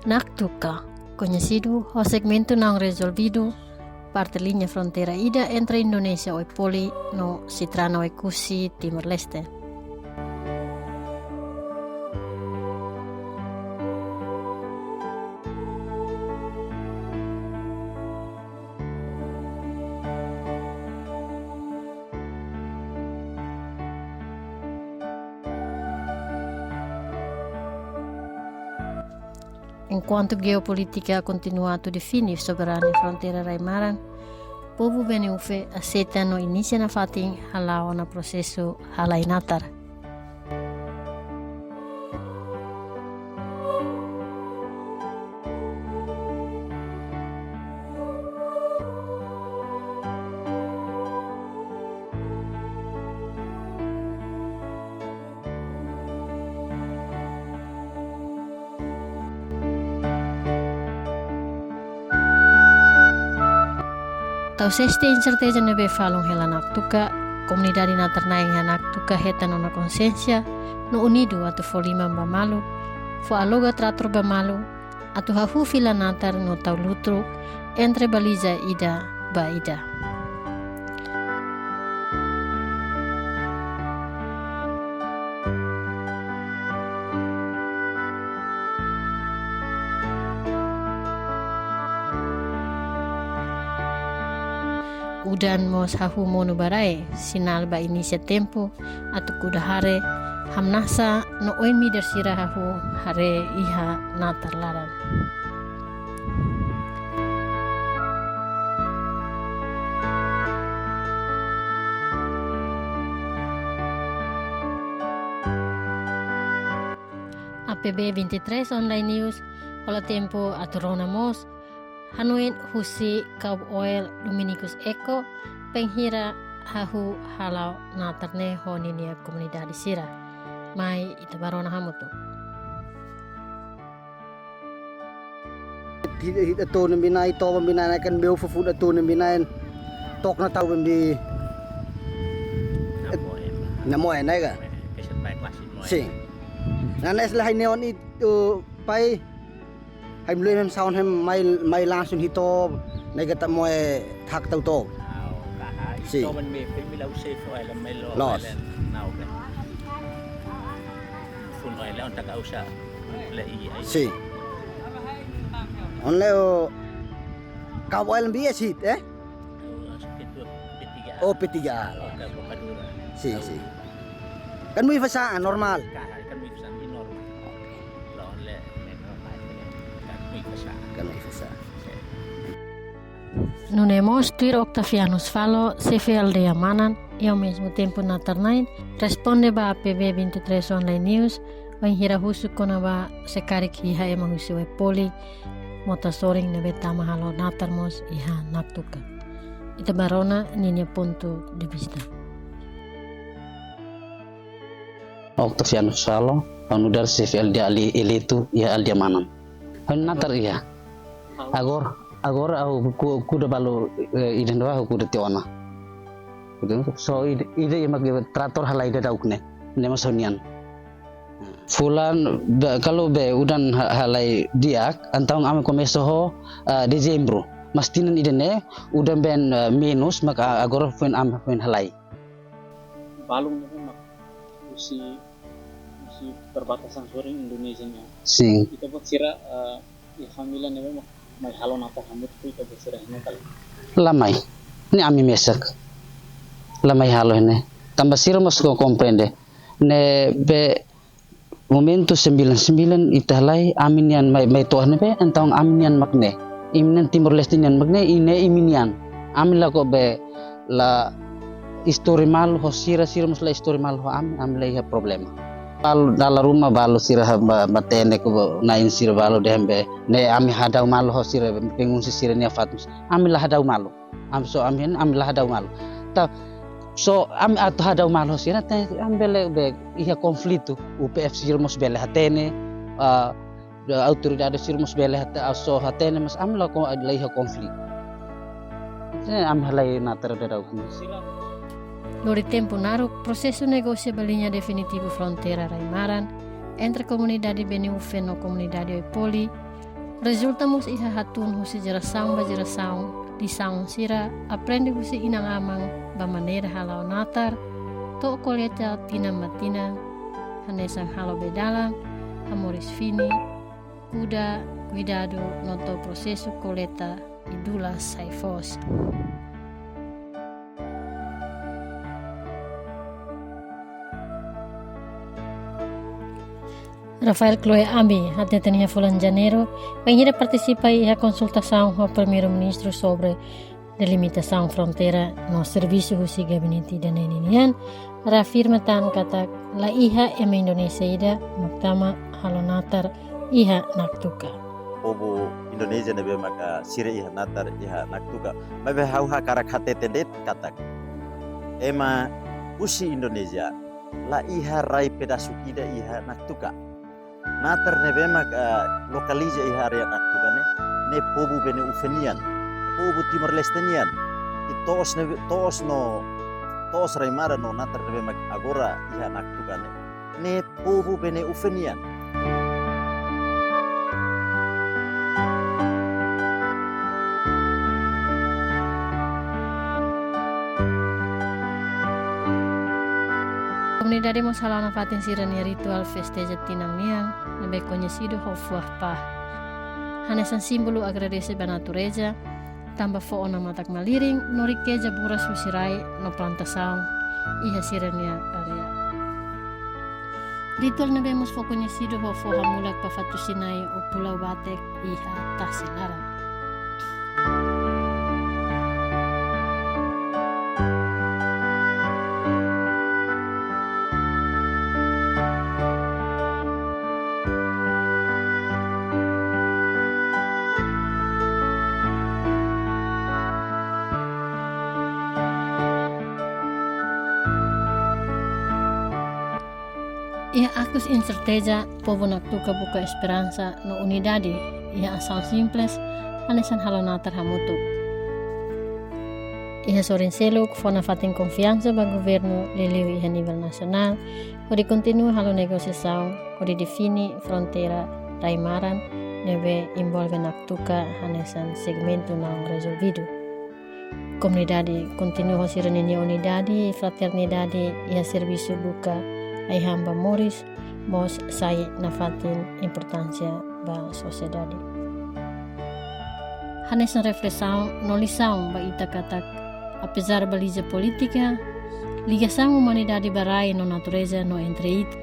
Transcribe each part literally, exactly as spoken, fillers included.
Naktuka, koñesidu ho segmentu naun rezolvidu, parte liña fronteira ida entre Indonézia Oe-poli no Citrana Oe-cusse, Timor-Leste. Enkuantu jeopolítika kontinua atu define soberania fronteira rai-maran, povu Bene-Ufe aseita no inisia nafatin hala'o ona prosesu halai natar. Tau seste inserteza ne'ebé falun hela Naktuka, komunidade natar-na'in iha Naktuka hetan ona konsiénsia no unidu atu fó liman ba malu, fó aluga tratór ba malu, atu hahú fila natar no tau lutru entre baliza ida ba ida. Udan mós hahú monu ba rai, sinál ba inisia tempu atu kuda haree, hamnasa no oin-midar sira hahú haree iha natar laran. A P B vinte e três Online News, hola tempu atu rona mós hanoin husi Kaub Oil Dominicus Eco, bainhira hahú hala'o natar ne'e ho ninia komunidade sira. Mai ita bá rona hamutuk. Hit, hit atu nem binai, toba binai, nakan beu fufun atu nem binai. Tok na tau bem di. Namoe, namoe, nai ka? Sim. Na nes lah ini on itu pai. Hai mlui mem saun hem mai, mai langsung hito, nai ka ta moe thak tau to. Au, kaha, sim. Ito ban me, pe mila usai fo, ai la mai lo, loos. Ai la nau kan. Fun ai la on tak ausa. Le i ai. Sim. On leo, Kaub Oil B S hit, eh? Oh, P tiga A. Oh, P tiga A. Oh, ka Bocadura. Sim, sim. Kan mui fasa, ah, normal. Ka, kan mui fasa, ini normal. Oke. Lo le, me normal, kan mui fasa. Kan mui fasa. Nune'e mós tuir Octavianus Falo, xefe aldeia Manan, i ao mesmo tempo natar-na'in, responde ba A P B vinte e três Online News, bainhira husu kona-ba se karik iha ema husi Oe-poli, mota sorin ne'ebé tama halo natar mós iha Naktuka. Ita bá rona ninia pontu de vista. Octavianus Falo, ha'u nu'udar xefe aldeia ali eleitu iha aldeia Manan. Ha'u natar iha. Agora, agora ha'u ku-, kuda balu, eh, ida-ne'ebá ha'u kuda tiha ona. Kuda, so ida, ida ema ke tratór halai daudauk ne'e, ne'e mós ha'u-nian. Fulan, be, kalau be udan ha-, halai di'ak, entaun ami komesa ho, ah, Dezembru. Mas tinan ida-ne'e, udan been, ah, menus, maka agora foin am-, foin halai. Balun ne'e mak husi, husi perbatasan sorin Indonézia nian. Sim. Ita-boot sira, eh, iha família ne'ebé mak mai halo natar hamutuk ho ita-boot sira iha ne'e ka lae? La mai. Ne'e ami mesak. La mai halo iha ne'e. Tanba sira mós ko komprende. Ne'ebé momentu sembilan sembilan ita halai ami-nian mai, mai to'o ne'ebé, entaun ami-nian mak ne'e. Imi-nian Timor-Leste nian mak ne'e, i ne'e imi-nian. Ami lakohi be la istori malu ho sira, sira mós la istori malu ho ami, ami la iha problema. Balu dala ruma balu sira ha ba, ba tene ko ba na'in sira balu dehan be, ne'e ami hadau malu ho sira, pengungsi sira-nia fatin. Ami la hadau malu. Ami so ami, ami la hadau malu. Ta, so ami atu hadau malu ho sira, te ami bele be iha konflitu, U P F sira mós bele hatene, ah, da autoridade sira mós bele hate-, ah, so hatene, mas ami la ko-, la iha konflitu. Se ami halai natar daudauk. Lori tempu naruk, prosesu negosia ba liña definitivu fronteira rai-maran entre komunidade Bene-Ufe no komunidade Oe-poli Rezulta mós iha hatún husi jerasaun ba jerasaun, lisaun sira aprende husi inan-aman ba maneira hala'o natar, to'o kolleita tinan ba tinan, hanesan halo bee dalan, hamoris fini, kuda, kuidadu, no to'o prosesu kolleita i dulas sai foos. Rafael Cloe Ambi hateten iha fulan Janeiru, bainhira partisipa iha konsultasaun ho Primeiru-Ministru sobre delimitasaun fronteira no servisu husi gabinete ida-ne'e ninian, reafirma tan katak la iha ema Indonézia ida mak tama halo natar iha Naktuka. Povu Indonézia ne'ebé maka sira iha natar iha Naktuka. Maibé ha'u hakarak hateten de'it katak ema husi Indonézia la iha rai pedasuk ida iha Naktuka. Natar ne'ebé mak, eh, lokaliza iha área Naktuka ne'e, ne'e povu Bene Ufe nian, povu Timor-Leste nian. I to'os ne'ebé, to'os no, to'os rai-maran no natar ne'ebé mak agora iha Naktuka ne'e, ne'e povu Bene Ufe nian. Komunidade mós hala'o nafatin sira-nia rituál festeja tinan nian, ne'ebé koñesidu ho Fuah Pah. Hanesan símbolu agradese ba natureza, tanba fó ona matak-malirin no rikeza buras husi rai no plantasaun iha sira-nia área. Rituál ne'ebé mós fó koñesidu ho fó hamulak ba Fatu Sinai ou Pulau Batek iha tasi laran. Iha atus inserteza, povu Naktuka buka esperansa no unidade iha asaun simples, hanesan halo natar hamutuk. Iha sorin seluk, fó nafatin konfiansa ba governu, liuliu iha nivel nasionál, hodi kontinua halo negosiasaun hodi define fronteira rai-maran ne'ebé envolve Naktuka hanesan segmentu naun rezolvidu. Komunidade kontinua ho sira-ninia unidade i fraternidade iha servisu buka ai-han ba moris, mós sai nafatin importánsia ba sosiedade. Hanesan reflesaun no lisaun ba ita katak, apezár ba liza polítika, ligasaun umanidade ba rai no natureza no entre ita.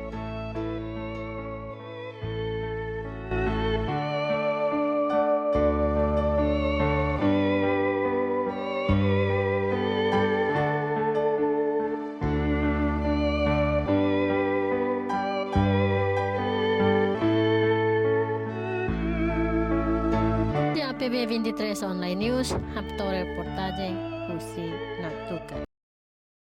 Iha A P B vinte e três Online News, hato'o reportajen husi Naktuka.